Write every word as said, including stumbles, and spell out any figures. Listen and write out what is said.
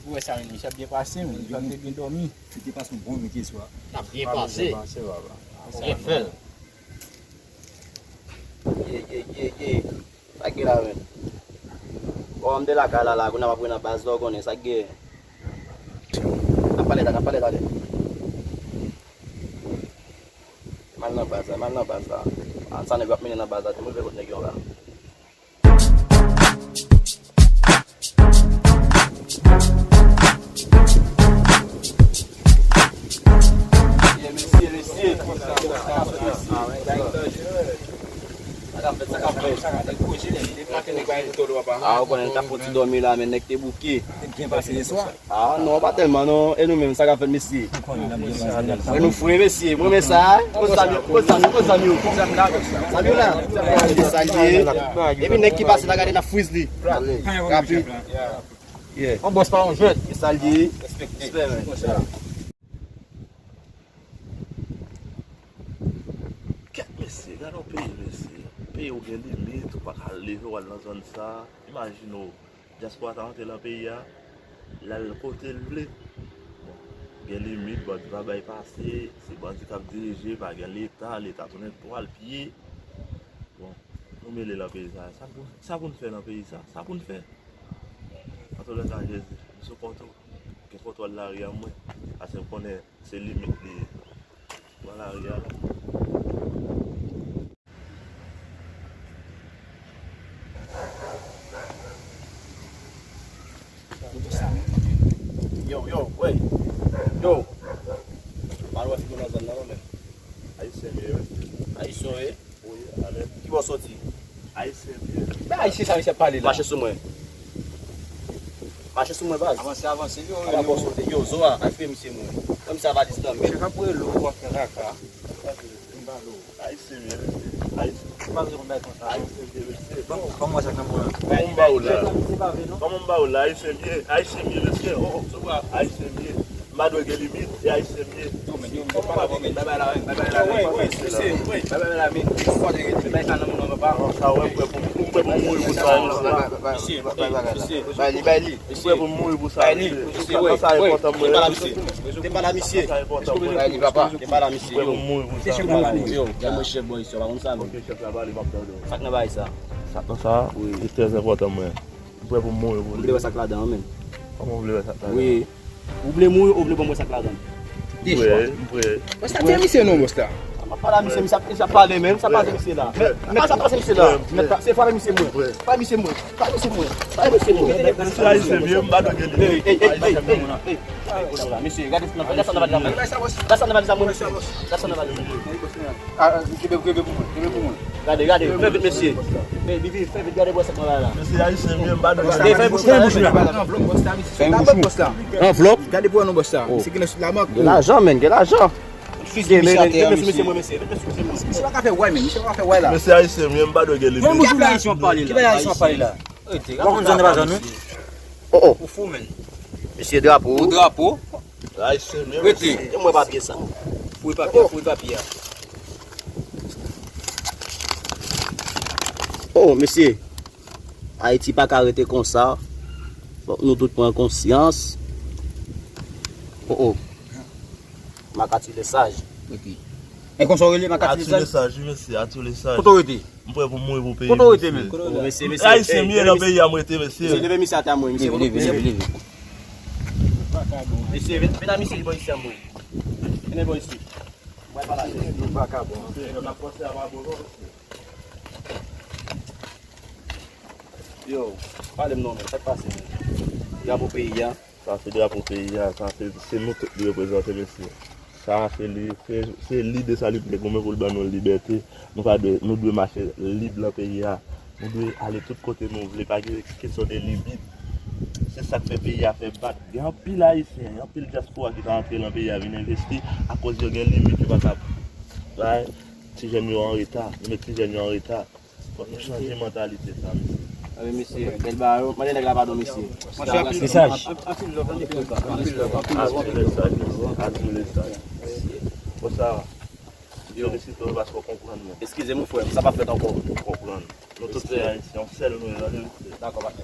Ou wè sa, men, misye ap byen pase, men. Li pa te byen dòmi. Li te pase yon bon nwit yè swa. L ap byen pase. Byen pase, papa. Byen fè l. Ye, ye, ye, ye. Sa k gen la, men? Bon, m te lakay la, la, kounye a m ap nan baz la, ou konnen sa k gen. N ap pale talè, n ap pale talè. M al nan baz la, m al nan baz la. A, sa nèg yo ap mennen nan baz la, te m rive kot nèg yo la. Ye, mesye, mesye. Sa k ap fèt, sa k ap fèt. A, ou konnen, n t ap fè yon ti dòmi la, men nèg te bouke. Te byen pase yè swa. A, non, pa tèlman, non. E nou menm, sa k ap fèt, mesye? Ou konnen n ap byen pase yè swa. E nou fre, mesye. Mwen, men sa, kote zam yo, kote zam yo, kote zam yo? Zam yo la. Salye. Epi nèg ki pase la, gade, n ap friz li. Rapid. Yeah. On bòs pa yon jwèt. Salye. Respè, men. Kèt mesye, gade yon peyi mesye. Peyi w gen limit, ou pa ka leve w al nan zòn sa. Imajine w, dyaspora ta antre nan peyi a, l al kote l vle. Bon, gen limit, bandi pa bay pase, se bandi k ap dirije, pa gen leta, leta tounen twal pye. Bon, nou mele nan peyi sa. Sa pou, sa pou n fè nan peyi sa? Sa pou n fè? Antoulèka, Jezi, m sou kont ou. Gen kontwòl lari a mwen. Paske m konnen se limit li ye. Pran lari a la. Yo, yo, wey. Yo. Pa wè figi nan zòn nan non, men. Ayisyen m ye, wi. Ayisyen w ye? Wi, alèz. Ki bò w soti? Ayisyen m ye. Men ayisyen sa misye ap pale la. Mache sou mwen. Mache sou mwen, baz. Avanse, avanse, yo. Ala bò w soti. Yo, Zoa, al fouye misye mwen. Kòm sa valiz nan men. Chèf ap rele w, w ap fè kaka. Ayisyen m ye, mesye. Ayisyen. Pa bezwen konn bagay konsa. Ayisyen m ye, mesye. Ban m wè sa k nan men w la. Kòman m ba w la? Kòman m ba w la? Ayisyen m ye. Ayisyen m ye, mesye. Oh, oh, Zoa. Ayisyen m ye. M pa dwe gen limit, e ayisyen m ye. Yo, men, yo, men, pa la, men, bay bay la, men, bay bay la, men. Bay bay la, men. Bay bay sa nan men w, papa. Non, sa, wè, m prè pou, m prè pou m mouri pou sa, mesye. Mesye, mesye, mesye. Bay li, bay li. M prè pou m mouri pou sa, mesye. Sa, sa enpòtan mwen. Te pale a misye. Te pale a misye. Sa enpòtan mwen. Bay li, papa. Te pale a misye. M prè pou m mouri pou sa. Yo, yo, mwen chèf bò isi, pa konn sa, men. Ok, chèf la, pale, m ap tande w. Sa k nan bagay sa? Sa k nan sa? Wi. Li trè enpòtan mwen. M prè pou m mouri pou li. M vle wè sa k ladan an, men. Kòman w vle wè sa k ladan an? Wi. Ou vle mouri, ou vle ban m wè sa k ladan? M prè, m prè. Mwen sa te misye non, bòs la. M ap pale a misye, misye ap, misye ap pale, men. Sa pase misye la? Men, men sa pase misye la? Men se pale misye mwen. Pale misye mwen. Pale misye mwen. Pale misye mwen. Misye ayisyen m ye, m pa dwe gen li. Ey, ey, ey, ey, ey. Mesye, gade sa nan valiz la, men. Gade sa nan valiz la, men, mesye. Gade sa nan valiz la, men. Ah, kenbe, kenbe pou mwen, kenbe pou mwen. Gade, gade, fè vit, mesye. Fè vit, fè vit, gade bwè sa nan la. Mesye ayisyen, men m pa dwe. Fè bouch ou la, fè bouch ou la. Anvlòp, bòs la. Anvlòp? Gade pou wè non, bòs la. Misye gen lajan, men, gen lajan. Fizye misye atè a, mesye. Misye pa ka fè wè, men, misye pa ka fè wè la. Mesye ayisyen, men m pa dwe gen li. Fè bouch ou la. Ki bagay ayisyen ap pale la? Ou konn zòn nan pa zòn nou? Oh, oh. Ou fou, men. Mesye, drapo. Ou drapo. Rete. Mwen papye sa. Fouye papye a, fouye papye a. Oh, mesye. Ayiti pa ka rete konsa. Fòk nou tout pran konsyans. Oh, oh. Makati Lesaj. Rete. E konsa w rele Makati Lesaj? Ati Lesaj, wi, mesye, Ati Lesaj. Kote w rete? M prè pou m mouri pou peyi m, mesye. Kote w rete, men? Ayisyen m ye, nan peyi a m rete, mesye. Mesye, leve misye atè a mwen, mesye. Leve, leve, leve. Mesye, vin, vin a misye bò isi a mwen. Vin bò isi. Mwen pa la. Mesye, nou vakabon. Mesye, nou pa panse a pa bon, non, mesye. Yo, pale m non, men. Sa k pase, men? Drapo peyi a. Sa se drapo peyi a, sa se, se nou tout li reprezante, mesye. Sa se li, se, se lide sa li te goumen pou l ban nou libète. Nou pa dwe, nou dwe mache lib nan peyi a. Nou dwe ale tout kote nou vle, pa gen kesyon de limit. Se sa k fè peyi a fè bat. Gen anpil ayisyen, anpil dyaspora ki ta antre nan peyi a vin envesti akoz yo gen limit, yo pa ka bay. Ti jèn yo an reta, nou met ti jèn yo an reta. Fòk nou chanje mantalite sa, mesye. A wi, mesye. Bèl bagay, mande nèg la padon, mesye. Mesaj. Anpil love, anpil love, anpil love, anpil love. Ati Lesaj, ati Lesaj. Bon, sa va. Yo. Felisite w paske w konprann mwen. Eskize m, frè m, sa p ap fèt ankò. Ou konprann. Nou tout se ayisyen, yon sèl nou ye, tande, mesye. Dakò, pa fè.